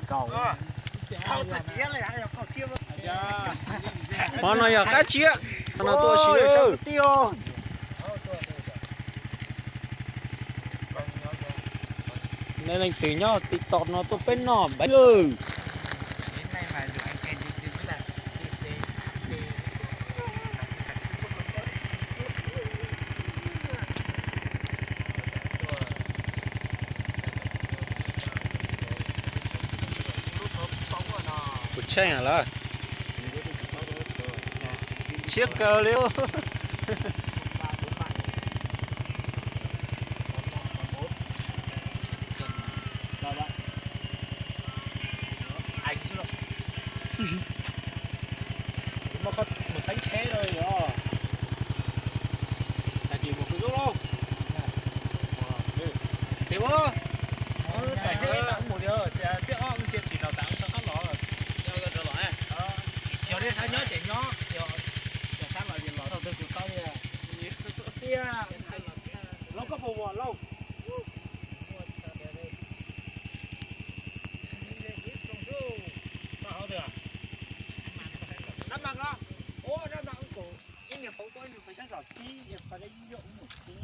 Nkaus. Qhov no yog qab tsiab, qhov no tuaj si. Nej leej twg nyob TikTok no tuaj peb noj npaiv lawm. Kuv tsheej lawm. Tshiab kawg li. Mus teeb tsheb lawm os. Tag kis mus kwv Zub lauj. Tes ua, tam sim no mus li, siab ob cia tsis los tas rov qab los. Yog li sab nyob ces nyob, yog sab los ces los tau twg kuv tau li. Tiag, Lauj koj puas muaj Lauj? Dab mas no, ua dab mas ub kaum ib niag pauv tuaj ib niag pes tsab zom tib niag qhov dab ib yog ub mus tib.